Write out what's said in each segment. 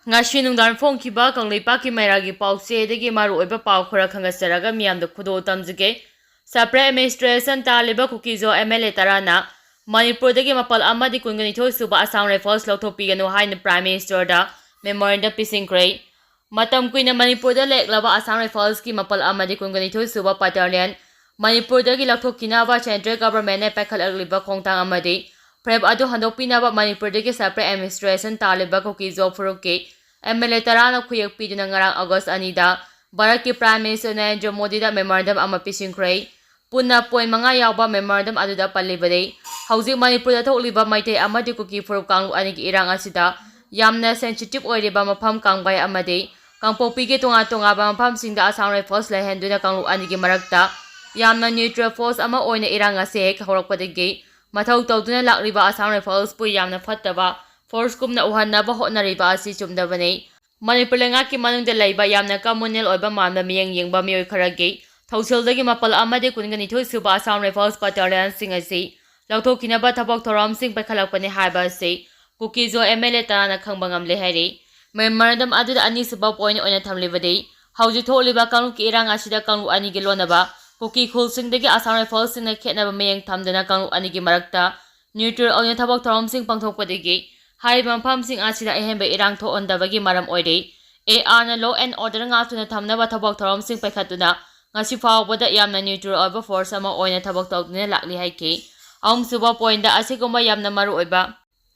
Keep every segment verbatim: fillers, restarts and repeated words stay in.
ꯉꯁꯤ ꯅꯨꯡꯗꯥꯡ ꯐꯣꯡꯈꯤꯕ ꯀꯪꯂꯩꯄꯥꯛꯀꯤ ꯃꯩꯔꯥꯒꯤ ꯄꯥꯎꯆꯦꯗꯒꯤ ꯃꯔꯨꯑꯣꯏꯕ ꯄꯥꯎ ꯈꯔ ꯈꯪꯒꯠꯆꯔꯒ ꯃꯤꯌꯥꯝꯗ ꯈꯨꯗꯣꯜ ꯇꯝꯖꯒꯦ꯫ Separate administration ꯇꯥꯜꯂꯤꯕ ꯀꯨꯀꯤꯖꯣ M L A ꯇꯔꯥꯅ ꯃꯅꯤꯄꯨꯔꯗꯒꯤ ꯃꯥꯄꯜ ꯑꯃꯗꯤ ꯀꯨꯟꯒ ꯅꯤꯊꯣꯏ ꯁꯨꯕ Assam Rifles ꯂꯧꯊꯣꯛꯄꯤꯒꯅꯨ ꯍꯥꯏꯅ Prime Minister ꯗ memorandum ꯄꯤꯁꯤꯟꯈ꯭ꯔꯦ꯫ ꯃꯇꯝ ꯀꯨꯏꯅ ꯃꯅꯤꯄꯨꯔꯗ ꯂꯩꯔꯛꯂꯕ Assam Rifles ꯀꯤ ꯃꯥꯄꯜ ꯑꯃꯗꯤ ꯀꯨꯟꯒ ꯅꯤꯊꯣꯏ ꯁꯨꯕ Battalion ꯃꯅꯤꯄꯨꯔꯗꯒꯤ ꯂꯧꯊꯣꯛꯈꯤꯅꯕ Central Government ꯅ ꯄꯥꯏꯈꯠꯂꯛꯂꯤꯕ ꯈꯣꯡꯊꯥꯡ ꯑꯃꯗꯤ ꯐꯔꯦꯞ ꯑꯗꯨ ꯍꯟꯗꯣꯛꯄꯤꯅꯕ ꯃꯅꯤꯄꯨꯔꯗꯒꯤ Separate administration ꯇꯥꯜꯂꯤꯕ ꯀꯨꯀꯤꯖꯣ ꯐꯨꯔꯨꯞꯀꯤ M L A ꯇꯔꯥꯅ ꯈꯨꯌꯦꯛ ꯄꯤꯗꯨꯅ ꯉꯔꯥꯡ August ꯑꯅꯤꯗ ꯚꯥꯔꯠꯀꯤ Prime Minister ꯅꯔꯦꯟꯗ꯭ꯔ ꯃꯣꯗꯤꯗ memorandum ꯑꯃ ꯄꯤꯁꯤꯟꯈ꯭ꯔꯦ꯫ ꯄꯨꯟꯅ point ꯃꯉꯥ ꯌꯥꯎꯕ memorandum ꯑꯗꯨꯗ ꯄꯜꯂꯤꯕꯗꯤ, ꯍꯧꯖꯤꯛ ꯃꯅꯤꯄꯨꯔꯗ ꯊꯣꯛꯂꯤꯕ ꯃꯩꯇꯩ ꯑꯃꯗꯤ ꯀꯨꯀꯤ ꯐꯨꯔꯨꯞ ꯀꯥꯡꯂꯨꯞ ꯑꯅꯤꯒꯤ ꯏꯔꯥꯡ ꯑꯁꯤꯗ ꯌꯥꯝꯅ sensitive ꯑꯣꯏꯔꯤꯕ ꯃꯐꯝ ꯀꯥꯡꯕꯥꯏ ꯑꯃꯗꯤ ꯀꯥꯡꯄꯣꯛꯄꯤꯒꯤ ꯇꯣꯉꯥꯟ ꯇꯣꯉꯥꯟꯕ ꯃꯐꯝꯁꯤꯡꯗ Assam Rifles ꯂꯩꯍꯟꯗꯨꯅ ꯀꯥꯡꯂꯨꯞ ꯑꯅꯤꯒꯤ ꯃꯔꯛꯇ ꯌꯥꯝꯅ neutral force ꯑꯃ ꯑꯣꯏꯅ ꯏꯔꯥꯡ ꯑꯁꯤ ꯍꯦꯛ ꯍꯧꯔꯛꯄꯗꯒꯤ ꯃꯊꯧ ꯇꯧꯗꯨꯅ ꯂꯥꯛꯂꯤꯕ Assam Rifles ꯄꯨ ꯌꯥꯝꯅ ꯐꯠꯇꯕ force ꯀꯨꯝꯅ ꯎꯍꯟꯅꯕ ꯍꯣꯠꯅꯔꯤꯕ ꯑꯁꯤ ꯆꯨꯝꯗꯕꯅꯤ꯫ ꯃꯅꯤꯄꯨꯔ ꯂꯩꯉꯥꯛꯀꯤ ꯃꯅꯨꯡꯗ ꯂꯩꯕ ꯌꯥꯝꯅ communal ꯑꯣꯏꯕ ꯃꯥꯟꯕ ꯃꯤꯠꯌꯦꯡ ꯌꯦꯡꯕ ꯃꯤꯑꯣꯏ ꯈꯔꯒꯤ ꯊꯧꯁꯤꯜꯗꯒꯤ ꯃꯥꯄꯜ ꯑꯃꯗꯤ ꯀꯨꯟꯒ ꯅꯤꯊꯣꯏ ꯁꯨꯕ Assam Rifles Battalion ꯁꯤꯡ ꯑꯁꯤ ꯂꯧꯊꯣꯛꯈꯤꯅꯕ ꯊꯕꯛ ꯊꯧꯔꯝꯁꯤꯡ ꯄꯥꯏꯈꯠꯂꯛꯄꯅꯤ ꯍꯥꯏꯕ ꯑꯁꯤ ꯀꯨꯀꯤꯖꯣ M L A ꯇꯔꯥꯅ ꯈꯪꯕ ꯉꯝꯂꯦ ꯍꯥꯏꯔꯤ꯫ Memorandum ꯑꯗꯨꯗ ꯑꯅꯤꯁꯨꯕ point ꯑꯣꯏꯅ ꯊꯝꯂꯤꯕꯗꯤ, ꯍꯧꯖꯤꯛ ꯊꯣꯛꯂꯤꯕ ꯀꯥꯡꯂꯨꯞꯀꯤ ꯏꯔꯥꯡ ꯑꯁꯤꯗ ꯀꯥꯡꯂꯨꯞ ꯑꯅꯤꯒꯤ ꯂꯣꯟꯅꯕ ꯀꯨꯀꯤ ꯈꯨꯜꯁꯤꯡꯗꯒꯤ Assam Rifles ꯁꯤꯡꯅ ꯈꯦꯠꯅꯕ ꯃꯤꯠꯌꯦꯡ ꯊꯝꯗꯅ ꯀꯥꯡꯂꯨꯞ ꯑꯅꯤꯒꯤ ꯃꯔꯛꯇ neutral ꯑꯣꯏꯅ ꯊꯕꯛ ꯊꯧꯔꯝꯁꯤꯡ ꯄꯥꯡꯊꯣꯛꯄꯗꯒꯤ ꯍꯥꯏꯔꯤꯕ ꯃꯐꯝꯁꯤꯡ ꯑꯁꯤꯗ ꯑꯍꯦꯟꯕ ꯏꯔꯥꯡ ꯊꯣꯛꯍꯟꯗꯕꯒꯤ ꯃꯔꯝ ꯑꯣꯏꯔꯦ꯫ A R ꯅ law and order ꯉꯥꯛꯇꯨꯅ ꯊꯝꯅꯕ ꯊꯕꯛ ꯊꯧꯔꯝꯁꯤꯡ ꯄꯥꯏꯈꯠꯇꯨꯅ ꯉꯁꯤ ꯐꯥꯎꯕꯗ ꯌꯥꯝꯅ neutral ꯑꯣꯏꯕ force ꯑꯃ ꯑꯣꯏꯅ ꯊꯕꯛ ꯇꯧꯗꯨꯅ ꯂꯥꯛꯂꯤ ꯍꯥꯏꯈꯤ꯫ ꯑꯍꯨꯝꯁꯨꯕ point ꯗ ꯑꯁꯤꯒꯨꯝꯕ ꯌꯥꯝꯅ ꯃꯔꯨꯑꯣꯏꯕ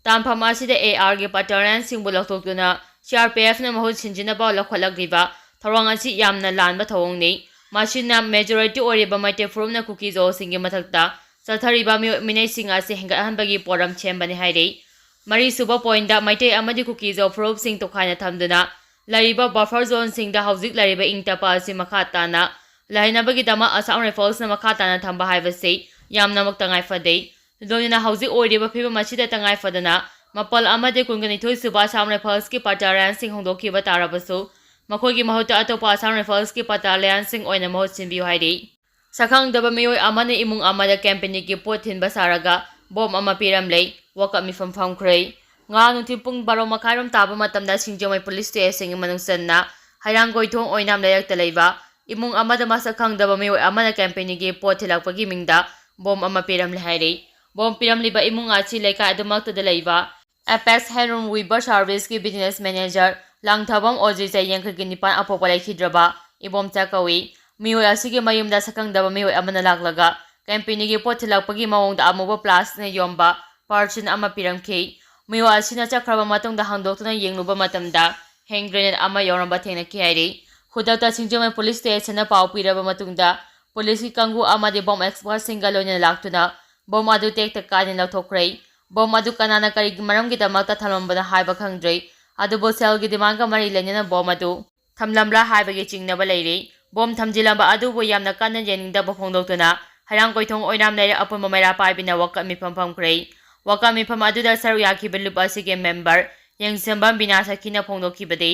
ꯇꯥꯟꯐꯝ ꯑꯁꯤꯗ A R ꯒꯤ battalion ꯁꯤꯡꯕꯨ ꯂꯧꯊꯣꯛꯇꯨꯅ C R P F ꯅ ꯃꯍꯨꯠ ꯁꯤꯟꯖꯤꯟꯅꯕ ꯂꯧꯈꯠꯂꯛꯂꯤꯕ ꯊꯧꯔꯥꯡ ꯑꯁꯤ ꯌꯥꯝꯅ ꯂꯥꯟꯕ ꯊꯧꯑꯣꯡꯅꯤ꯫ ꯃꯁꯤꯅ majority ꯑꯣꯏꯔꯤꯕ ꯃꯩꯇꯩ ꯐꯨꯔꯨꯞꯅ ꯀꯨꯀꯤꯖꯣꯁꯤꯡꯒꯤ ꯃꯊꯛꯇ ꯆꯠꯊꯔꯤꯕ ꯃꯤꯑꯣꯠ ꯃꯤꯅꯩꯁꯤꯡ ꯑꯁꯤ ꯍꯦꯟꯒꯠꯍꯟꯕꯒꯤ ꯄꯣꯠ ꯑꯃ ꯁꯦꯝꯕꯅꯤ ꯍꯥꯏꯔꯤ꯫ ꯃꯔꯤꯁꯨꯕ point ꯗ ꯃꯩꯇꯩ ꯑꯃꯗꯤ ꯀꯨꯀꯤꯖꯣ ꯐꯨꯔꯨꯞꯁꯤꯡ ꯇꯣꯈꯥꯏꯅ ꯊꯝꯗꯨꯅ ꯂꯩꯔꯤꯕ buffer zone ꯁꯤꯡꯗ ꯍꯧꯖꯤꯛ ꯂꯩꯔꯤꯕ ꯏꯪ ꯇꯞꯄ ꯑꯁꯤ ꯃꯈꯥ ꯇꯥꯅ ꯂꯩꯍꯟꯅꯕꯒꯤꯗꯃꯛ Assam Rifles ꯅ ꯃꯈꯥ ꯇꯥꯅ ꯊꯝꯕ ꯍꯥꯏꯕꯁꯤ ꯌꯥꯝꯅꯃꯛ ꯇꯉꯥꯏ ꯐꯗꯦ꯫ ꯂꯣꯏꯅꯅ ꯍꯧꯖꯤꯛ ꯑꯣꯏꯔꯤꯕ ꯐꯤꯕꯝ ꯑꯁꯤꯗ ꯇꯉꯥꯏ ꯐꯗꯅ ꯃꯥꯄꯜ ꯑꯃꯗꯤ ꯀꯨꯟꯒ ꯅꯤꯊꯣꯏ ꯁꯨꯕ Assam Rifles ꯀꯤ battalion ꯁꯤꯡ ꯍꯣꯡꯗꯣꯛꯈꯤꯕ ꯇꯥꯔꯕꯁꯨ, ꯃꯈꯣꯏꯒꯤ ꯃꯍꯨꯠꯇ ꯑꯇꯣꯞꯄ Assam Rifles ꯀꯤ battalion ꯁꯤꯡ ꯑꯣꯏꯅ ꯃꯍꯨꯠ ꯁꯤꯟꯕꯤꯌꯨ ꯍꯥꯏꯔꯤ꯫ ꯁꯛꯈꯪꯗꯕ ꯃꯤꯑꯣꯏ ꯑꯃꯅ ꯏꯃꯨꯡ ꯑꯃꯗ company ꯒꯤ ꯄꯣꯠ ꯊꯤꯟꯕ ꯁꯥꯔꯒ bomb ꯑꯃ ꯄꯤꯔꯝꯂꯦ꯫ ꯋꯥꯀꯠ ꯃꯤꯐꯝ ꯐꯝꯈ꯭ꯔꯦ꯫ ꯉꯔꯥꯡ ꯅꯨꯡꯊꯤꯜ ꯄꯨꯡ ꯕꯥꯔꯣ ꯃꯈꯥꯏꯔꯣꯝ ꯇꯥꯕ ꯃꯇꯝꯗ ꯁꯤꯡꯖꯃꯩ ꯄꯨꯂꯤꯁ ꯁ꯭ꯇꯦꯁꯟꯒꯤ ꯃꯅꯨꯡ ꯆꯟꯅ ꯍꯩꯔꯥꯡꯒꯣꯏꯊꯣꯡ ꯑꯣꯏꯅꯥꯝ ꯂꯩꯔꯛꯇ ꯂꯩꯕ ꯏꯃꯨꯡ ꯑꯃꯗ ꯃꯁꯛ ꯈꯪꯗꯕ ꯃꯤꯑꯣꯏ ꯑꯃꯅ ꯀꯝꯄꯦꯅꯤꯒꯤ ꯄꯣꯠ ꯊꯤꯜꯂꯛꯄꯒꯤ ꯃꯤꯡꯗ ꯕꯣꯝ ꯑꯃ ꯄꯤꯔꯝꯂꯦ ꯍꯥꯏꯔꯤ꯫ ꯕꯣꯝ ꯄꯤꯔꯝꯂꯤꯕ ꯏꯃꯨꯡ ꯑꯁꯤ ꯂꯩꯀꯥꯏ ꯑꯗꯨꯃꯛꯇꯗ ꯂꯩꯕ Apex Handloom Weaver Serviceꯀꯤ business manager ꯂꯥꯡꯊꯥꯕꯝ ꯑꯣꯖꯤꯆꯩ, ꯌꯥꯡꯈꯩꯒ ꯅꯤꯄꯥꯟ ꯑꯄꯣꯛꯄ ꯂꯩꯈꯤꯗ꯭ꯔꯕ ꯏꯕꯣꯝꯆꯥ ꯀꯧꯏ꯫ ꯃꯤꯑꯣꯏ ꯑꯁꯤꯒꯤ ꯃꯌꯨꯝꯗ ꯁꯛꯈꯪꯗꯕ ꯃꯤꯑꯣꯏ ꯑꯃꯅ ꯂꯥꯛꯂꯒ ꯀꯝꯄꯦꯅꯤꯒꯤ ꯄꯣꯠ ꯊꯤꯜꯂꯛꯄꯒꯤ ꯃꯑꯣꯡꯗ ꯑꯃꯨꯕ plasticꯅ ꯌꯣꯝꯕ ꯄꯥꯔꯆꯤꯟ ꯑꯃ ꯄꯤꯔꯝꯈꯤ꯫ ꯃꯤꯑꯣꯏ ꯑꯁꯤꯅ ꯆꯠꯈ꯭ꯔꯕ ꯃꯇꯨꯡꯗ ꯍꯥꯡꯗꯣꯛꯇꯨꯅ ꯌꯦꯡꯂꯨꯕ ꯃꯇꯝꯗ hand grenade ꯑꯃ ꯌꯥꯎꯔꯝꯕ ꯊꯦꯡꯅꯈꯤ ꯍꯥꯏꯔꯤ꯫ ꯈꯨꯗꯛꯇ ꯁꯤꯡꯖꯃꯩ ꯄꯨꯂꯤꯁ ꯁ꯭ꯇꯦꯁꯟꯅ ꯄꯥꯎ ꯄꯤꯔꯕ ꯃꯇꯨꯡꯗ ꯄꯨꯂꯤꯁꯀꯤ ꯀꯥꯡꯕꯨ ꯑꯃꯗꯤ ꯕꯣꯝ ꯑꯦꯛꯁꯄꯔꯠꯁꯤꯡꯒ ꯂꯣꯏꯅꯅ ꯂꯥꯛꯇꯨꯅ ꯕꯣꯝ ꯑꯗꯨ ꯇꯦꯛꯇ ꯀꯥꯏꯗꯅ ꯂꯧꯊꯣꯛꯈ꯭ꯔꯦ꯫ ꯕꯣꯝ ꯑꯗꯨ ꯀꯅꯥꯅ ꯀꯔꯤꯒꯤ ꯃꯔꯝꯒꯤꯗꯃꯛꯇ ꯊꯝꯂꯝꯕꯅꯣ ꯍꯥꯏꯕ ꯈꯪꯗ꯭ꯔꯤ꯫ ꯑꯗꯨꯕꯨ ꯁꯦꯜꯒꯤ demandꯒ ꯃꯔꯤ ꯂꯩꯅꯅ ꯕꯣꯝ ꯑꯗꯨ ꯊꯝꯂꯝꯕ꯭ꯔꯥ ꯍꯥꯏꯕꯒꯤ ꯆꯤꯡꯅꯕ ꯂꯩꯔꯤ꯫ ꯕꯣꯝ ꯊꯝꯖꯤꯜꯂꯝꯕ ꯑꯗꯨꯕꯨ ꯌꯥꯝꯅ ꯀꯟꯅ ꯌꯦꯡꯅꯤꯡꯗꯕ ꯐꯣꯡꯗꯣꯛꯇꯨꯅ ꯍꯩꯔꯥꯡꯒꯣꯏꯊꯣꯡ ꯑꯣꯏꯅꯥꯝ ꯂꯩꯔꯛ ꯑꯄꯨꯟꯕ ꯃꯩꯔꯥ ꯄꯥꯏꯕꯤꯅ ꯋꯥꯀꯠ ꯃꯤꯐꯝ ꯐꯝꯈ꯭ꯔꯦ꯫ ꯋꯥꯀꯠ ꯃꯤꯐꯝ ꯑꯗꯨꯗ ꯁꯔꯨꯛ ꯌꯥꯈꯤꯕ ꯂꯨꯞ ꯑꯁꯤꯒꯤ member ꯌꯦꯡꯁꯤꯟꯕꯝ ꯕꯤꯅꯥ ꯁꯈꯤꯅ ꯐꯣꯡꯗꯣꯛꯈꯤꯕꯗꯤ,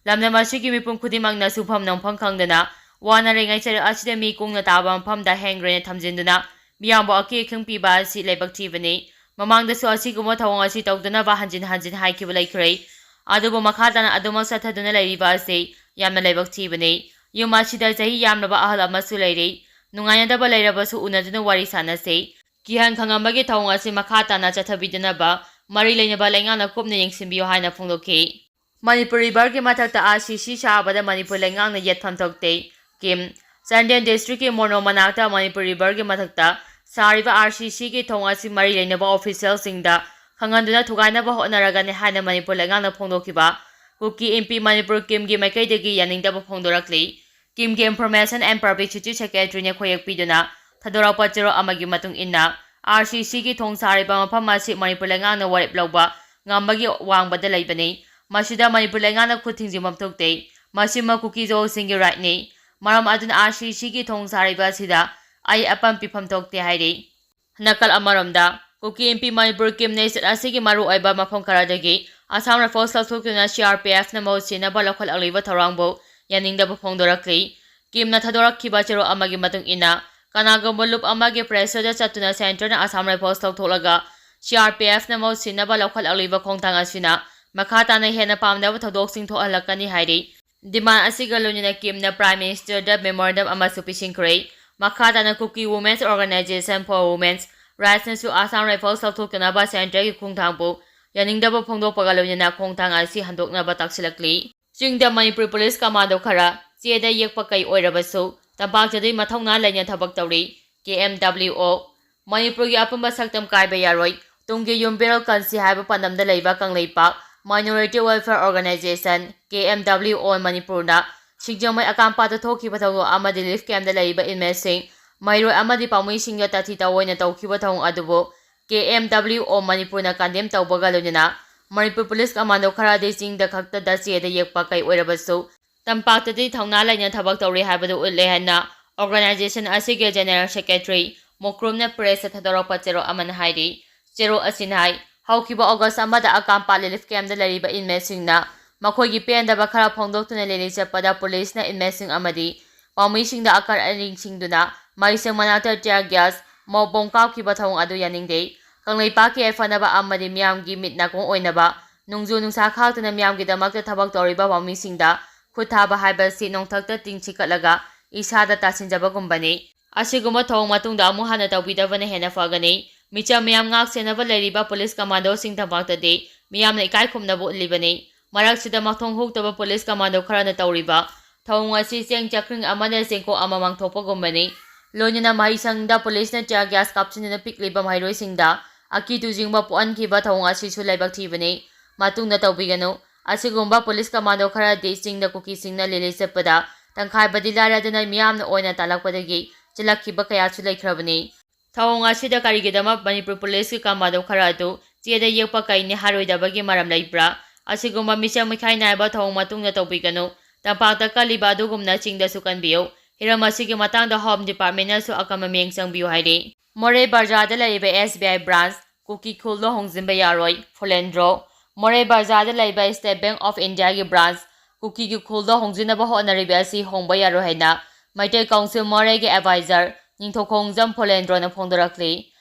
ꯂꯝꯗꯝ ꯑꯁꯤꯒꯤ ꯃꯤꯄꯨꯝ ꯈꯨꯗꯤꯡꯃꯛꯅ ꯁꯨꯐꯝ ꯅꯣꯝꯐꯝ ꯈꯪꯗꯅ ꯋꯥꯅꯔꯤꯉꯩ ꯆꯔꯛ ꯑꯁꯤꯗ ꯃꯤ ꯀꯨꯡꯅ ꯇꯥꯕ ꯃꯐꯝꯗ hand grenade ꯊꯝꯖꯤꯟꯗꯨꯅ ꯃꯤꯌꯥꯝꯕꯨ ꯑꯀꯤ ꯑꯈꯪ ꯄꯤꯕ ꯑꯁꯤ ꯂꯥꯏꯕꯛ ꯊꯤꯕꯅꯤ꯫ ꯃꯃꯥꯡꯗꯁꯨ ꯑꯁꯤꯒꯨꯝꯕ ꯊꯧꯑꯣꯡ ꯑꯁꯤ ꯇꯧꯗꯅꯕ ꯍꯟꯖꯤꯟ ꯍꯟꯖꯤꯟ ꯍꯥꯏꯈꯤꯕ ꯂꯩꯈ꯭ꯔꯦ꯫ ꯑꯗꯨꯕꯨ ꯃꯈꯥ ꯇꯥꯅ ꯑꯗꯨꯃꯛ ꯆꯠꯊꯗꯨꯅ ꯂꯩꯔꯤꯕ ꯑꯁꯤ ꯌꯥꯝꯅ ꯂꯥꯏꯕꯛ ꯊꯤꯕꯅꯤ꯫ ꯌꯨꯝ ꯑꯁꯤꯗ ꯆꯍꯤ ꯌꯥꯝꯂꯕ ꯑꯍꯜ ꯑꯃꯁꯨ ꯂꯩꯔꯤ꯫ ꯅꯨꯡꯉꯥꯏꯅꯗꯕ ꯂꯩꯔꯕꯁꯨ ꯎꯅꯗꯨꯅ ꯋꯥꯔꯤ ꯁꯥꯅꯁꯤ꯫ ꯀꯤꯍꯟ ꯈꯪꯍꯟꯕꯒꯤ ꯊꯧꯑꯣꯡ ꯑꯁꯤ ꯃꯈꯥ ꯇꯥꯅ ꯆꯠꯊꯕꯤꯗꯅꯕ ꯃꯔꯤ ꯂꯩꯅꯕ ꯂꯩꯉꯥꯛꯅ ꯀꯨꯞꯅ ꯌꯦꯡꯁꯤꯟꯕꯤꯌꯨ ꯍꯥꯏꯅ ꯐꯣꯡꯗꯣꯛꯈꯤ꯫ ꯃꯅꯤꯄꯨꯔ riverꯒꯤ ꯃꯊꯛꯇ RCC ꯁꯥꯕꯗ ꯃꯅꯤꯄꯨꯔ ꯂꯩꯉꯥꯛꯅ ꯌꯦꯠꯐꯝ ꯊꯣꯛꯇꯦ꯫ ꯀꯤꯝ꯫ ꯆꯥꯟꯗꯦꯜ districtꯀꯤ ꯃꯣꯅꯣ ꯃꯅꯥꯛꯇ ꯃꯅꯤꯄꯨꯔ riverꯒꯤ ꯃꯊꯛꯇ ꯁꯥꯔꯤꯕ RCCꯒꯤ ꯊꯣꯡ ꯑꯁꯤ ꯃꯔꯤ ꯂꯩꯅꯕ officialꯁꯤꯡꯗ ꯈꯪꯍꯟꯗꯨꯅ ꯊꯨꯒꯥꯏꯅꯕ ꯍꯣꯠꯅꯔꯒꯅꯤ ꯍꯥꯏꯅ ꯃꯅꯤꯄꯨꯔ ꯂꯩꯉꯥꯛꯅ ꯐꯣꯡꯗꯣꯛꯈꯤꯕ ꯀꯨꯀꯤ ꯏꯟꯄꯤ ꯃꯅꯤꯄꯨꯔ ꯀꯤꯝꯒꯤ ꯃꯥꯏꯀꯩꯗꯒꯤ ꯌꯥꯅꯤꯡꯗꯕ ꯐꯣꯡꯗꯣꯔꯛꯂꯤ꯫ ꯀꯤꯝꯒꯤ Information and Publicity Secretaryꯅ ꯈꯣꯏꯌꯦꯛ ꯄꯤꯗꯨꯅ ꯊꯥꯗꯣꯔꯛꯄ ꯆꯦꯔꯣꯜ ꯑꯃꯒꯤ ꯃꯇꯨꯡ ꯏꯟꯅ, RCCꯒꯤ ꯊꯣꯡ ꯁꯥꯔꯤꯕ ꯃꯐꯝ ꯑꯁꯤ ꯃꯅꯤꯄꯨꯔ ꯂꯩꯉꯥꯛꯅ ꯋꯥꯔꯦꯞ ꯂꯧꯕ ꯉꯝꯕꯒꯤ ꯋꯥꯡꯃꯗ ꯂꯩꯕꯅꯤ꯫ ꯃꯁꯤꯗ ꯃꯅꯤꯄꯨꯔ ꯂꯩꯉꯥꯛꯅ ꯈꯨꯠ ꯊꯤꯡꯖꯤꯟꯐꯝ ꯊꯣꯛꯇꯦ꯫ ꯃꯁꯤꯃꯛ ꯀꯨꯀꯤ ꯖꯣꯁꯤꯡꯒꯤ rightꯅꯤ꯫ ꯃꯔꯝ ꯑꯗꯨꯅ RCCꯒꯤ ꯊꯣꯡ ꯁꯥꯔꯤꯕ ꯑꯁꯤꯗ ꯑꯩ ꯑꯄꯟ ꯄꯤꯐꯝ ꯊꯣꯛꯇꯦ ꯍꯥꯏꯔꯤ꯫ ꯅꯥꯀꯜ ꯑꯃꯔꯣꯝꯗ, ꯀꯨꯀꯤ ꯏꯟꯄꯤ ꯃꯅꯤꯄꯨꯔ ꯀꯤꯝꯅ state ꯑꯁꯤꯒꯤ ꯃꯔꯨꯑꯣꯏꯕ ꯃꯐꯝ ꯈꯔꯗꯒꯤ Assam Rifles ꯂꯧꯊꯣꯛꯇꯨꯅ CRPFꯅ ꯃꯍꯨꯠ ꯁꯤꯟꯅꯕ ꯂꯧꯈꯠꯂꯛꯂꯤꯕ ꯊꯧꯔꯥꯡꯕꯨ ꯌꯥꯅꯤꯡꯗꯕ ꯐꯣꯡꯗꯣꯔꯛꯂꯤ꯫ ꯀꯤꯝꯅ ꯊꯥꯗꯣꯔꯛꯈꯤꯕ ꯆꯦꯔꯣꯜ ꯑꯃꯒꯤ ꯃꯇꯨꯡ ꯏꯟꯅ, ꯀꯅꯥꯒꯨꯝꯕ ꯂꯨꯞ ꯑꯃꯒꯤ pressureꯗ ꯆꯠꯇꯨꯅ centreꯅ Assam Rifles ꯂꯧꯊꯣꯛꯂꯒ C R P ꯑꯦꯐꯅ ꯃꯍꯨꯠ ꯁꯤꯟꯅꯕ ꯂꯧꯈꯠꯂꯛꯂꯤꯕ ꯈꯣꯡꯊꯥꯡ ꯑꯁꯤꯅ ꯃꯈꯥ ꯇꯥꯅ ꯍꯦꯟꯅ ꯄꯥꯝꯅꯕ ꯊꯧꯗꯣꯛꯁꯤꯡ ꯊꯣꯛꯍꯜꯂꯛꯀꯅꯤ ꯍꯥꯏꯔꯤ꯫ Demand ꯑꯁꯤꯒ ꯂꯣꯏꯅꯅ ꯀꯤꯝꯅ Prime Ministerꯗ memorandum ꯑꯃꯁꯨ ꯄꯤꯁꯤꯟꯈ꯭ꯔꯦ꯫ ꯃꯈꯥ ꯇꯥꯅ Kuki Women's Organisation for Women's Rightsꯅꯁꯨ Assam Rifles ꯂꯧꯊꯣꯛꯇꯅꯕ centreꯒꯤ ꯈꯣꯡꯊꯥꯡꯕꯨ ꯌꯥꯅꯤꯡꯗꯕ ꯐꯣꯡꯗꯣꯛꯄꯒ ꯂꯣꯏꯅꯅ ꯈꯣꯡꯊꯥꯡ ꯑꯁꯤ ꯍꯟꯗꯣꯛꯅꯕ ꯇꯥꯛꯁꯤꯜꯂꯛꯂꯤ꯫ ꯆꯤꯡꯗ ꯃꯅꯤꯄꯨꯔ ꯄꯨꯂꯤꯁ ꯀꯃꯥꯟꯗꯣ ꯈꯔ ꯆꯦꯗ ꯌꯦꯛꯄ ꯀꯩ ꯑꯣꯏꯔꯕꯁꯨ ꯇꯝꯄꯥꯛꯇꯗꯤ ꯃꯊꯧꯅꯥ ꯂꯩꯅ ꯊꯕꯛ ꯇꯧꯔꯤ꯫ ꯀꯦ ꯑꯦꯝ ꯗꯕ꯭ꯂꯤꯎ ꯑꯣ꯫ ꯃꯅꯤꯄꯨꯔꯒꯤ ꯑꯄꯨꯟꯕ ꯁꯛꯇꯝ ꯀꯥꯏꯕ ꯌꯥꯔꯣꯏ꯫ ꯇꯨꯡꯒꯤ ꯌꯨꯝꯕꯤꯔꯦꯜ ꯀꯟꯁꯤ ꯍꯥꯏꯕ ꯄꯥꯟꯗꯝꯗ ꯂꯩꯕ ꯀꯪꯂꯩꯄꯥꯛ Minority Welfare Organisation, ꯀꯦ ꯑꯦꯝ ꯗꯕ꯭ꯂꯤꯎ ꯑꯣ, ꯃꯅꯤꯄꯨꯔꯅ ꯁꯤꯡꯖꯃꯩ ꯑꯀꯥꯝꯄꯥꯠꯇ ꯊꯣꯛꯈꯤꯕ ꯊꯧꯗꯣꯛ ꯑꯃꯗꯤ relief campꯗ ꯂꯩꯔꯤꯕ inmateꯁꯤꯡ, ꯃꯍꯩꯔꯣꯏ ꯑꯃꯗꯤ ꯄꯥꯎꯃꯤꯁꯤꯡꯗ ꯇꯥꯊꯤ ꯇꯥꯑꯣꯏꯅ ꯇꯧꯈꯤꯕ ꯊꯧꯑꯣꯡ ꯑꯗꯨꯕꯨ ꯀꯦ ꯑꯦꯝ ꯗꯕ꯭ꯂꯤꯎ ꯑꯣ ꯃꯅꯤꯄꯨꯔꯅ condemn ꯇꯧꯕꯒ ꯂꯣꯏꯅꯅ ꯃꯅꯤꯄꯨꯔ ꯄꯨꯂꯤꯁ ꯀꯃꯥꯟꯗꯣ ꯈꯔꯗꯤ ꯆꯤꯡꯗ ꯈꯛꯇꯗ ꯆꯦꯗ ꯌꯦꯛꯄ ꯀꯩ ꯑꯣꯏꯔꯕꯁꯨ ꯇꯝꯄꯥꯛꯇꯗꯤ ꯊꯧꯅꯥ ꯂꯩꯅ ꯊꯕꯛ ꯇꯧꯔꯤ ꯍꯥꯏꯕꯗꯨ ꯎꯠꯂꯦ ꯍꯥꯏꯅ organization ꯑꯁꯤꯒꯤ general secretary ꯃꯨꯀ꯭ꯔꯨꯝꯅ pressꯇ ꯊꯥꯗꯣꯔꯛꯄ ꯆꯦꯔꯣꯜ ꯑꯃꯅ ꯍꯥꯏꯔꯤ꯫ ꯆꯦꯔꯣꯜ ꯑꯁꯤꯅ ꯍꯥꯏ, ꯍꯧꯈꯤꯕ August ꯑꯃꯗ ꯑꯀꯥꯝꯄꯥꯠ relief campꯗ ꯂꯩꯔꯤꯕ inmateꯁꯤꯡꯅ ꯃꯈꯣꯏꯒꯤ ꯄꯦꯟꯗꯕ ꯈꯔ ꯐꯣꯡꯗꯣꯛꯇꯨꯅ rally ꯆꯠꯄꯗ ꯄꯨꯂꯤꯁꯅ inmateꯁꯤꯡ ꯑꯃꯗꯤ ꯄꯥꯎꯃꯤꯁꯤꯡꯗ ꯑꯀꯔ ꯑꯅꯤꯡꯁꯤꯡꯗꯨꯅ ꯃꯍꯩꯁꯪ ꯃꯅꯥꯛꯇ tear gas, ꯃꯣꯞ ꯕꯣꯝ ꯀꯥꯞꯈꯤꯕ ꯊꯧꯑꯣꯡ ꯑꯗꯨ ꯌꯥꯅꯤꯡꯗꯦ꯫ ꯀꯪꯂꯩꯄꯥꯛꯀꯤ ꯌꯥꯏꯐꯅꯕ ꯑꯃꯗꯤ ꯃꯤꯌꯥꯝꯒꯤ ꯃꯤꯠ ꯅꯥꯀꯣꯡ ꯑꯣꯏꯅꯕ ꯅꯣꯡꯖꯨ ꯅꯨꯡꯁꯥ ꯈꯥꯛꯇꯅ ꯃꯤꯌꯥꯝꯒꯤꯗꯃꯛꯇ ꯊꯕꯛ ꯇꯧꯔꯤꯕ ꯄꯥꯎꯃꯤꯁꯤꯡꯗ ꯈꯨꯠ ꯊꯥꯕ ꯍꯥꯏꯕꯁꯤ ꯅꯣꯡꯊꯛꯇ ꯇꯤꯟ ꯁꯤꯀꯠꯂꯒ ꯏꯁꯥꯗ ꯇꯥꯁꯤꯟꯖꯕꯒꯨꯝꯕꯅꯤ꯫ ꯑꯁꯤꯒꯨꯝꯕ ꯊꯧꯑꯣꯡ ꯃꯇꯨꯡꯗ ꯑꯃꯨꯛ ꯍꯟꯅ ꯇꯧꯕꯤꯗꯕꯅ ꯍꯦꯟꯅ ꯐꯒꯅꯤ꯫ ꯃꯤꯆꯝ ꯃꯤꯌꯥꯝ ꯉꯥꯛ ꯁꯦꯟꯅꯕ ꯂꯩꯔꯤꯕ ꯄꯨꯂꯤꯁ ꯀꯃꯥꯟꯗꯣꯁꯤꯡ ꯇꯝꯄꯥꯛꯇꯗꯤ ꯃꯤꯌꯥꯝꯅ ꯏꯀꯥꯏ ꯈꯨꯝꯅꯕ ꯎꯠꯂꯤꯕꯅꯤ꯫ ꯃꯔꯛꯁꯤꯗ ꯃꯊꯣꯡ ꯍꯨꯛꯇꯕ ꯄꯨꯂꯤꯁ ꯀꯃꯥꯟꯗꯣ ꯈꯔꯅ ꯇꯧꯔꯤꯕ ꯊꯧꯑꯣꯡ ꯑꯁꯤ ꯆꯦꯡ ꯆꯥꯛꯈ꯭ꯔꯤꯡ ꯑꯃꯅ ꯆꯦꯡꯀꯣꯛ ꯑꯃ ꯃꯥꯡꯊꯣꯛꯄꯒꯨꯝꯕꯅꯤ꯫ ꯂꯣꯏꯅꯅ ꯃꯍꯩꯁꯪꯗ ꯄꯨꯂꯤꯁꯅ tear gas ꯀꯥꯞꯁꯤꯟꯗꯨꯅ ꯄꯤꯛꯂꯤꯕ ꯃꯍꯩꯔꯣꯏꯁꯤꯡꯗ ꯑꯀꯤ ꯇꯨꯖꯤꯡꯕ ꯄꯣꯛꯍꯟꯈꯤꯕ ꯊꯧꯑꯣꯡ ꯑꯁꯤꯁꯨ ꯂꯥꯏꯕꯛ ꯊꯤꯕꯅꯤ꯫ ꯃꯇꯨꯡꯗ ꯇꯧꯕꯤꯒꯅꯨ꯫ ꯑꯁꯤꯒꯨꯝꯕ ꯄꯨꯂꯤꯁ ꯀꯃꯥꯟꯗꯣ ꯈꯔꯗꯤ ꯆꯤꯡꯗ ꯀꯨꯀꯤꯁꯤꯡꯅ rally ꯆꯠꯄꯗ ꯇꯪꯈꯥꯏꯕꯗꯤ ꯂꯥꯏꯔꯗꯅ ꯃꯤꯌꯥꯝꯅ ꯑꯣꯏꯅ ꯇꯥꯜꯂꯛꯄꯗꯒꯤ ꯆꯦꯜꯂꯛꯈꯤꯕ ꯀꯌꯥꯁꯨ ꯂꯩꯈ꯭ꯔꯕꯅꯤ꯫ ꯊꯧꯑꯣꯡ ꯑꯁꯤꯗ ꯀꯔꯤꯒꯤꯗꯃꯛ ꯃꯅꯤꯄꯨꯔ ꯄꯨꯂꯤꯁꯀꯤ ꯀꯃꯥꯟꯗꯣ ꯈꯔ ꯑꯗꯨ ꯆꯦꯗ ꯌꯦꯛꯄ ꯀꯩꯅꯤ ꯍꯥꯏꯔꯣꯏꯗꯕꯒꯤ ꯃꯔꯝ ꯂꯩꯕ꯭ꯔꯥ? ꯑꯁꯤꯒꯨꯝꯕ ꯃꯤꯆꯪ ꯃꯤꯈꯥꯏ ꯅꯥꯏꯕ ꯊꯧꯑꯣꯡ ꯃꯇꯨꯡꯗ ꯇꯧꯕꯤꯒꯅꯨ꯫ ꯇꯝꯄꯥꯛꯇ ꯀꯜꯂꯤꯕ ꯑꯗꯨꯒꯨꯝꯅ ꯆꯤꯡꯗꯁꯨ ꯀꯟꯕꯤꯌꯨ꯫ ꯍꯤꯔꯝ ꯑꯁꯤꯒꯤ ꯃꯇꯥꯡꯗ Home Departmentꯅꯁꯨ ꯑꯀꯟꯕ ꯃꯤꯠꯌꯦꯡ ꯆꯪꯕꯤꯌꯨ ꯍꯥꯏꯔꯤ꯫ ꯃꯣꯔꯦ ꯕꯖꯥꯔꯗ ꯂꯩꯔꯤꯕ ꯑꯦꯁ ꯕꯤ ꯑꯥꯏ branch ꯀꯨꯀꯤ ꯈꯨꯜꯗ ꯍꯣꯡꯖꯤꯟꯕ ꯌꯥꯔꯣꯏ, ꯐꯨꯂꯦꯟꯗ꯭ꯔꯣ꯫ ꯃꯣꯔꯦ ꯕꯖꯥꯔꯗ ꯂꯩꯕ State Bank of Indiaꯒꯤ branch ꯀꯨꯀꯤꯒꯤ ꯈꯨꯜꯗ ꯍꯣꯡꯖꯤꯟꯅꯕ ꯍꯣꯠꯅꯔꯤꯕ ꯑꯁꯤ ꯍꯣꯡꯕ ꯌꯥꯔꯣꯏ ꯍꯥꯏꯅ ꯃꯩꯇꯩ Council ꯃꯣꯔꯦꯒꯤ advisor ꯅꯤꯡꯊꯧꯈꯣꯡꯖꯝ ꯐꯨꯂꯦꯟꯗ꯭ꯔꯣꯅ ꯐꯣꯡꯗꯣꯔꯛꯂꯤ꯫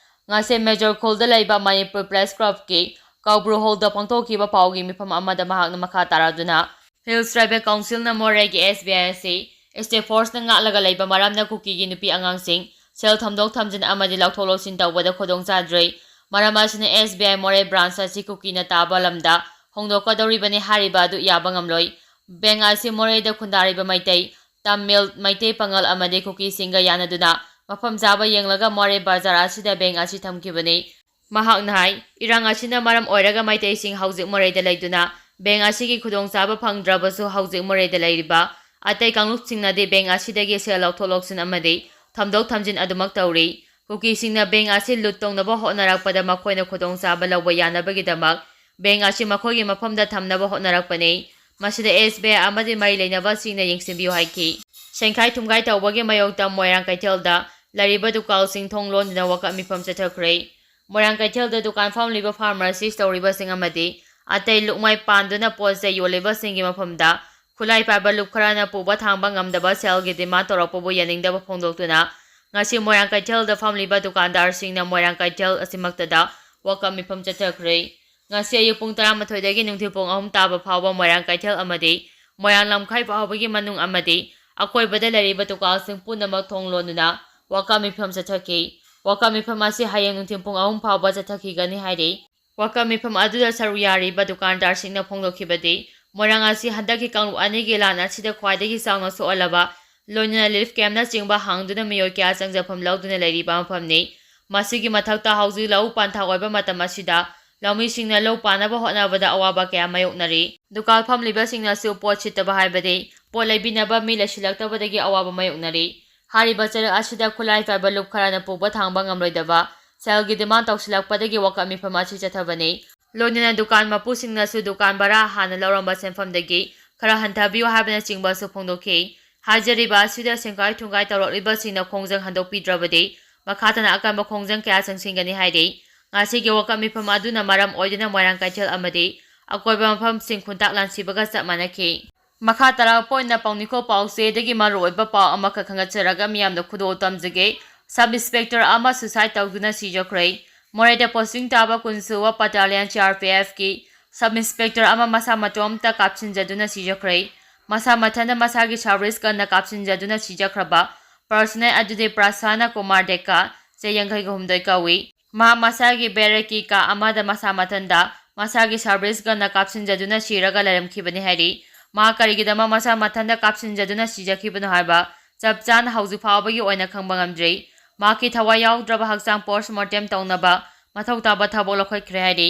ꯉꯁꯤ ꯃꯦꯖꯣꯔ ꯈꯨꯜꯗ ꯂꯩꯕ ꯃꯅꯤꯄꯨꯔ ꯄ꯭ꯔꯦꯁ ꯀ꯭ꯂꯕꯀꯤ ꯀꯧꯕ꯭ꯔꯨ ꯍꯣꯜꯗ ꯄꯥꯡꯊꯣꯛꯈꯤꯕ ꯄꯥꯎꯒꯤ ꯃꯤꯐꯝ ꯑꯃꯗ ꯃꯍꯥꯛꯅ ꯃꯈꯥ ꯇꯥꯔꯗꯨꯅ, Hills Tribal Councilꯅ ꯃꯣꯔꯦꯒꯤ S B I ꯑꯁꯤ state forceꯅ ꯉꯥꯛꯂꯒ ꯂꯩꯕ ꯃꯔꯝꯅ ꯀꯨꯀꯤꯒꯤ ꯅꯨꯄꯤ ꯑꯉꯥꯡꯁꯤꯡ ꯁꯦꯜ ꯊꯝꯗꯣꯛ ꯊꯝꯖꯤꯟ ꯑꯃꯗꯤ ꯂꯧꯊꯣꯛ ꯂꯧꯁꯤꯟ ꯇꯧꯕꯗ ꯈꯨꯗꯣꯡ ꯆꯥꯗ꯭ꯔꯦ꯫ ꯃꯔꯝ ꯑꯁꯤꯅ S B I ꯃꯣꯔꯦ branch ꯑꯁꯤ ꯀꯨꯀꯤꯅ ꯇꯥꯕ ꯂꯝꯗ ꯍꯣꯡꯗꯣꯛꯀꯗꯧꯔꯤꯕꯅꯤ ꯍꯥꯏꯔꯤꯕ ꯑꯗꯨ ꯌꯥꯕ ꯉꯝꯂꯣꯏ꯫ Bank ꯑꯁꯤ ꯃꯣꯔꯦꯗ ꯈꯨꯟꯗꯥꯔꯤꯕ ꯃꯩꯇꯩ, ꯇꯥꯃꯤꯜ, ꯃꯩꯇꯩ ꯄꯥꯉꯜ ꯑꯃꯗꯤ ꯀꯨꯀꯤꯁꯤꯡꯒ ꯌꯥꯅꯗꯨꯅ ꯃꯐꯝ ꯆꯥꯕ ꯌꯦꯡꯂꯒ ꯃꯣꯔꯦ ꯕꯖꯥꯔ ꯑꯁꯤꯗ bank ꯑꯁꯤ ꯊꯝꯈꯤꯕꯅꯤ꯫ ꯃꯍꯥꯛꯅ ꯍꯥꯏ, ꯏꯔꯥꯡ ꯑꯁꯤꯅ ꯃꯔꯝ ꯑꯣꯏꯔꯒ ꯃꯩꯇꯩꯁꯤꯡ ꯍꯧꯖꯤꯛ ꯃꯣꯔꯦꯗ ꯂꯩꯗꯨꯅ bank ꯑꯁꯤꯒꯤ ꯈꯨꯗꯣꯡꯆꯥꯕ ꯐꯪꯗ꯭ꯔꯕꯁꯨ, ꯍꯧꯖꯤꯛ ꯃꯣꯔꯦꯗ ꯂꯩꯔꯤꯕ ꯑꯇꯩ ꯀꯥꯡꯂꯨꯞꯁꯤꯡꯅꯗꯤ bank ꯑꯁꯤꯗꯒꯤ ꯁꯦꯜ ꯂꯧꯊꯣꯛ ꯂꯧꯁꯤꯟ ꯑꯃꯗꯤ ꯊꯝꯗꯣꯛ ꯊꯝꯖꯤꯟ ꯑꯗꯨꯃꯛ ꯇꯧꯔꯤ꯫ ꯀꯨꯀꯤꯁꯤꯡꯅ bank ꯑꯁꯤ ꯂꯨꯠ ꯇꯧꯅꯕ ꯍꯣꯠꯅꯔꯛꯄꯗ ꯃꯈꯣꯏꯅ ꯈꯨꯗꯣꯡꯆꯥꯕ ꯂꯧꯕ ꯌꯥꯅꯕꯒꯤꯗꯃꯛ bank ꯑꯁꯤ ꯃꯈꯣꯏꯒꯤ ꯃꯐꯝꯗ ꯊꯝꯅꯕ ꯍꯣꯠꯅꯔꯛꯄꯅꯤ꯫ ꯃꯁꯤꯗ S B I ꯑꯃꯗꯤ ꯃꯔꯤ ꯂꯩꯅꯕꯁꯤꯡꯅ ꯌꯦꯡꯁꯤꯟꯕꯤꯌꯨ ꯍꯥꯏꯈꯤ꯫ ꯁꯦꯟꯈꯥꯏ ꯊꯨꯝꯈꯥꯏ ꯇꯧꯕꯒꯤ ꯃꯥꯌꯣꯛꯇ ꯃꯣꯏꯔꯥꯡ ꯀꯩꯊꯦꯜꯗ ꯂꯩꯔꯤꯕ ꯗꯨꯀꯥꯟꯁꯤꯡ ꯊꯣꯡ ꯂꯣꯟꯗꯨꯅ ꯋꯥꯀꯠ ꯃꯤꯐꯝ ꯆꯠꯊꯈ꯭ꯔꯦ꯫ ꯃꯣꯏꯔꯥꯡ ꯀꯩꯊꯦꯜꯗ ꯗꯨꯀꯥꯟ ꯐꯝꯂꯤꯕ pharmacist ꯇꯧꯔꯤꯕꯁꯤꯡ ꯑꯃꯗꯤ ꯑꯇꯩ ꯂꯨꯞꯃꯥꯏ ꯄꯥꯟꯗꯨꯅ ꯄꯣꯠ ꯆꯩ ꯌꯣꯜꯂꯤꯕꯁꯤꯡꯒꯤ ꯃꯐꯝꯗ ꯈꯨꯠꯂꯥꯏ ꯄꯥꯏꯕ ꯂꯨꯞ ꯈꯔꯅ ꯄꯨꯕ ꯊꯥꯡꯕ ꯉꯝꯗꯕ ꯁꯦꯜꯒꯤ demand ꯇꯧꯔꯛꯄꯕꯨ ꯌꯥꯅꯤꯡꯗꯕ ꯐꯣꯡꯗꯣꯛꯇꯨꯅ ꯉꯁꯤ ꯃꯣꯏꯔꯥꯡ ꯀꯩꯊꯦꯜꯗ ꯐꯝꯂꯤꯕ ꯗꯨꯀꯥꯟꯗꯥꯔꯁꯤꯡꯅ ꯃꯣꯏꯔꯥꯡ ꯀꯩꯊꯦꯜ ꯑꯁꯤꯃꯛꯇꯗ ꯋꯥꯀꯠ ꯃꯤꯐꯝ ꯆꯠꯊꯈ꯭ꯔꯦ꯫ ꯉꯁꯤ ꯑꯌꯨꯛ ꯄꯨꯡ ꯇꯔꯥꯃꯥꯊꯣꯏꯗꯒꯤ ꯅꯨꯡꯊꯤꯜ ꯄꯨꯡ ꯑꯍꯨꯝ ꯇꯥꯕ ꯐꯥꯎꯕ ꯃꯣꯏꯔꯥꯡ ꯀꯩꯊꯦꯜ ꯑꯃꯗꯤ ꯃꯣꯏꯔꯥꯡ ꯂꯝꯈꯥꯏ ꯐꯥꯎꯕꯒꯤ ꯃꯅꯨꯡ ꯑꯃꯗꯤ ꯑꯀꯣꯏꯕꯗ ꯂꯩꯔꯤꯕ ꯗꯨꯀꯥꯟꯁꯤꯡ ꯄꯨꯝꯅꯃꯛ ꯊꯣꯡ ꯂꯣꯟꯗꯨꯅ ꯋꯥꯀꯠ ꯃꯤꯐꯝ ꯆꯠꯊꯈꯤ꯫ ꯋꯥꯀꯠ ꯃꯤꯐꯝ ꯑꯁꯤ ꯍꯌꯦꯡ ꯅꯨꯡꯊꯤꯜ ꯄꯨꯡ ꯑꯍꯨꯝ ꯐꯥꯎꯕ ꯆꯠꯊꯈꯤꯒꯅꯤ ꯍꯥꯏꯔꯤ꯫ ꯋꯥꯀꯠ ꯃꯤꯐꯝ ꯑꯗꯨꯗ ꯁꯔꯨꯛ ꯌꯥꯔꯤꯕ ꯗꯨꯀꯥꯟꯗꯥꯔꯁꯤꯡꯅ ꯐꯣꯡꯗꯣꯛꯈꯤꯕꯗꯤ, ꯃꯣꯏꯔꯥꯡ ꯑꯁꯤ ꯍꯟꯗꯛꯀꯤ ꯀꯥꯡꯂꯨꯞ ꯑꯅꯤꯒꯤ ꯂꯥꯟ ꯑꯁꯤꯗ ꯈ꯭ꯋꯥꯏꯗꯒꯤ ꯆꯥꯎꯅ ꯁꯣꯛꯍꯜꯂꯕ, ꯂꯣꯏꯅꯅ relief campꯅꯆꯤꯡꯕ ꯍꯥꯡꯗꯨꯅ ꯃꯤꯑꯣꯏ ꯀꯌꯥ ꯆꯪꯖꯐꯝ ꯂꯧꯗꯨꯅ ꯂꯩꯔꯤꯕ ꯃꯐꯝꯅꯤ꯫ ꯃꯁꯤꯒꯤ ꯃꯊꯛꯇ ꯍꯧꯖꯤꯛ ꯂꯧꯎ ꯄꯟꯊꯥ ꯑꯣꯏꯕ ꯃꯇꯝ ꯑꯁꯤꯗ ꯂꯧꯃꯤꯁꯤꯡꯅ ꯂꯧ ꯄꯥꯟꯅꯕ ꯍꯣꯠꯅꯕꯗ ꯑꯋꯥꯕ ꯀꯌꯥ ꯃꯥꯌꯣꯛꯅꯔꯤ꯫ ꯗꯨꯀꯥꯟ ꯐꯝꯂꯤꯕꯁꯤꯡꯅꯁꯨ ꯄꯣꯠ ꯁꯤꯠꯇꯕ ꯍꯥꯏꯕꯗꯤ ꯄꯣꯠ ꯂꯩꯕꯤꯅꯕ ꯃꯤ ꯂꯩꯁꯤꯜꯂꯛꯇꯕꯗꯒꯤ ꯑꯋꯥꯕ ꯃꯥꯌꯣꯛꯅꯔꯤ꯫ ꯍꯥꯏꯔꯤꯕ ꯆꯩꯔꯛ ꯑꯁꯤꯗ ꯈꯨꯠꯂꯥꯏ ꯄꯥꯏꯕ ꯂꯨꯞ ꯈꯔꯅ ꯄꯨꯕ ꯊꯥꯡꯕ ꯉꯝꯂꯣꯏꯗꯕ ꯁꯦꯜꯒꯤ demand ꯇꯧꯁꯤꯜꯂꯛꯄꯗꯒꯤ ꯋꯥꯀꯠ ꯃꯤꯐꯝ ꯑꯁꯤ ꯆꯠꯊꯕꯅꯤ꯫ ꯂꯣꯏꯅꯅ ꯗꯨꯀꯥꯟ ꯃꯄꯨꯁꯤꯡꯅꯁꯨ ꯗꯨꯀꯥꯟ ꯚꯔꯥ ꯍꯥꯟꯅ ꯂꯧꯔꯝꯕ ꯁꯦꯟꯐꯝꯗꯒꯤ ꯈꯔ ꯍꯟꯊꯕꯤꯌꯨ ꯍꯥꯏꯕꯅꯆꯤꯡꯕꯁꯨ ꯐꯣꯡꯗꯣꯛꯈꯤ꯫ ꯍꯥꯏꯖꯔꯤꯕ ꯑꯁꯤꯗ ꯁꯦꯟꯈꯥꯏ ꯊꯨꯝꯈꯥꯏ ꯇꯧꯔꯛꯂꯤꯕꯁꯤꯡꯅ ꯈꯣꯡꯖꯪ ꯍꯟꯗꯣꯛꯄꯤꯗ꯭ꯔꯕꯗꯤ ꯃꯈꯥ ꯇꯥꯅ ꯑꯀꯟꯕ ꯈꯣꯡꯖꯪ ꯀꯌꯥ ꯆꯪꯁꯤꯟꯒꯅꯤ ꯍꯥꯏꯔꯤ꯫ ꯉꯁꯤꯒꯤ ꯋꯥꯀꯠ ꯃꯤꯐꯝ ꯑꯗꯨꯅ ꯃꯔꯝ ꯑꯣꯏꯗꯨꯅ ꯃꯣꯏꯔꯥꯡ ꯀꯩꯊꯦꯜ ꯑꯃꯗꯤ ꯑꯀꯣꯏꯕ ꯃꯐꯝꯁꯤꯡ ꯈꯨꯟꯇꯥꯛ ꯂꯥꯟꯁꯤꯕꯒ ꯆꯞ ꯃꯥꯟꯅꯈꯤ꯫ ꯃꯈꯥ ꯇꯥꯔꯛꯄ ꯑꯣꯏꯅ ꯄꯥꯎꯅꯤꯈꯣ ꯄꯥꯎꯆꯦꯗꯒꯤ ꯃꯔꯨꯑꯣꯏꯕ ꯄꯥꯎ ꯑꯃꯈꯛ ꯈꯪꯒꯠꯆꯔꯒ ꯃꯤꯌꯥꯝꯗ ꯈꯨꯗꯣꯜ ꯇꯝꯖꯒꯦ꯫ Sub Inspector ꯑꯃ suicide ꯇꯧꯗꯨꯅ ꯁꯤꯖꯈ꯭ꯔꯦ꯫ ꯃꯣꯔꯦꯗ posting ꯇꯥꯕ ꯀꯨꯟꯁꯨꯕ Battalion C R P F ꯀꯤ Sub Inspector ꯑꯃ ꯃꯁꯥ ꯃꯇꯣꯝꯇ ꯀꯥꯞꯁꯤꯟꯖꯗꯨꯅ ꯁꯤꯖꯈ꯭ꯔꯦ꯫ ꯃꯁꯥ ꯃꯊꯟꯇ ꯃꯁꯥꯒꯤ service gunꯅ ꯀꯥꯞꯁꯤꯟꯖꯗꯨꯅ ꯁꯤꯖꯈ꯭ꯔꯕ personnel ꯑꯗꯨꯗꯤ ꯄ꯭ꯔꯁꯥꯟꯅ ꯀꯨꯃꯥꯔ ꯗꯦꯀꯥ, ꯆꯍꯤ ꯌꯥꯡꯈꯩꯒ ꯍꯨꯝꯗꯣꯏ ꯀꯧꯏ꯫ ꯃꯍꯥꯛ ꯃꯁꯥꯒꯤ barrackꯀꯤ ꯀꯥ ꯑꯃꯗ ꯃꯁꯥ ꯃꯊꯟꯇ ꯃꯁꯥꯒꯤ service gunꯅ ꯀꯥꯞꯁꯤꯟꯖꯗꯨꯅ ꯁꯤꯔꯒ ꯂꯩꯔꯝꯈꯤꯕꯅꯤ ꯍꯥꯏꯔꯤ꯫ ꯃꯍꯥꯛ ꯀꯔꯤꯒꯤꯗꯃꯛ ꯃꯁꯥ ꯃꯊꯟꯇ ꯀꯥꯞꯁꯤꯟꯖꯗꯨꯅ ꯁꯤꯖꯈꯤꯕꯅꯣ ꯍꯥꯏꯕ ꯆꯞ ꯆꯥꯅ ꯍꯧꯖꯤꯛ ꯐꯥꯎꯕꯒꯤ ꯑꯣꯏꯅ ꯈꯪꯕ ꯉꯝꯗ꯭ꯔꯤ꯫ ꯃꯍꯥꯛꯀꯤ ꯊꯋꯥꯏ ꯌꯥꯎꯗ꯭ꯔꯕ ꯍꯛꯆꯥꯡ post mortem ꯇꯧꯅꯕ ꯃꯊꯧ ꯇꯥꯕ ꯊꯕꯛ ꯂꯧꯈꯠꯈ꯭ꯔꯦ ꯍꯥꯏꯔꯤ꯫